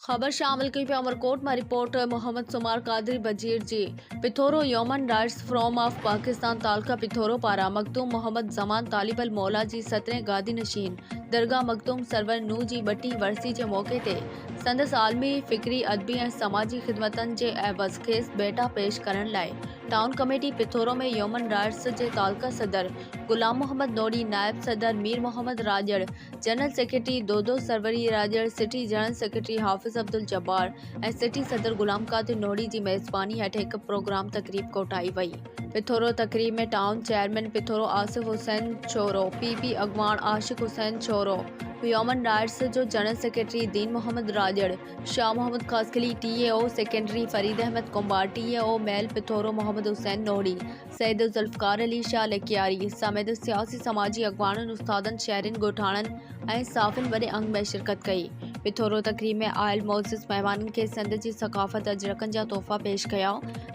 خبر شامل ڪئي پيا عمرڪوٽ مان رپورٽ محمد سومار قادري بجير جي Pithoro human rights forum of Pakistan تعلقه پٿورو پاران مخدوم محمد زمان طالب الموليٰ جي سترهين گادي نشين درگاهه مخدوم سرور نوح جي ٻٽيهين ورسي جي موقعي تي سندس عالمي فڪري ادبي ۽ سماجي خدمتن جي عيوض کيس ڀيٽا پيش ڪرڻ لاء town committee Pithoro ۾ Yuman rights جي تعلقه صدر غلام محمد نوڙي نائب صدر Mir Muhammad Rajar general secretary Dodo Sarwari Rajar, city general secretary Hafiz Abdul Jabbar ۽ city صدر غلام قادر نوحڙي جي ميزباني هيٺ هڪ پروگرام تقريب ڪوٺائي وئي. پٿورو تقريب ۾ town chairman Pithoro Asif Hussain Chhoro, P P اڳواڻ عاشق حسين شورو، هيومن رائٽس جو general secretary Din Muhammad Rajar, Shah Muhammad Khaskheli, T A O secondary Farid Ahmed Kumbhar, T A O male Pithoro Muhammad Hussain Nohri, Syed Zulfiqar Ali Shah Lakyari سميت سياسي سماجي اڳواڻن، استادن، شهرين، ڳوٺاڻن ۽ صحافين وڏي انگ ۾ شرڪت ڪئي. پٿورو تقريب ۾ آيل معزز مهمانن کي سنڌ جي ثقافت اجرڪن جا تحفا پيش ڪيا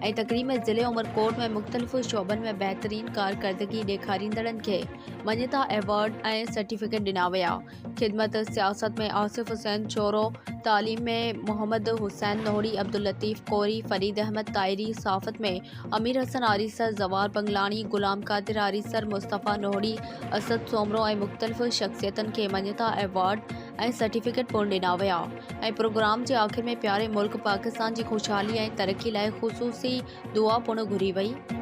۽ تقريب ۾ ضلعي عمرڪوٽ ۾ مختلف شعبن ۾ بهترين ڪارڪردگي ڏيکاريندڙن کي مڃتا ايوارڊ ۽ سرٽيفڪيٽ ڏنا ويا. خدمت سياست ۾ آصف حسين چورو، تعليم ۾ محمد حسين نوحڙي، عبداللطيف ڪوري، فريد احمد طاهري، صحافت ۾ امير حسن آريسر، زوار بنگلاڻي، غلام قادر آريسر، مصطفيٰ نوحڙي، اسد سومرو ۽ مختلف شخصيتن کي مڃتا ايوارڊ ۽ سرٽيفڪيٽ پڻ ڏنا ويا ۽ پروگرام جي آخر ۾ پياري ملڪ پاڪستان جي خوشحالي ۽ ترقي لاء خصوصي دعا پڻ گهري وئي.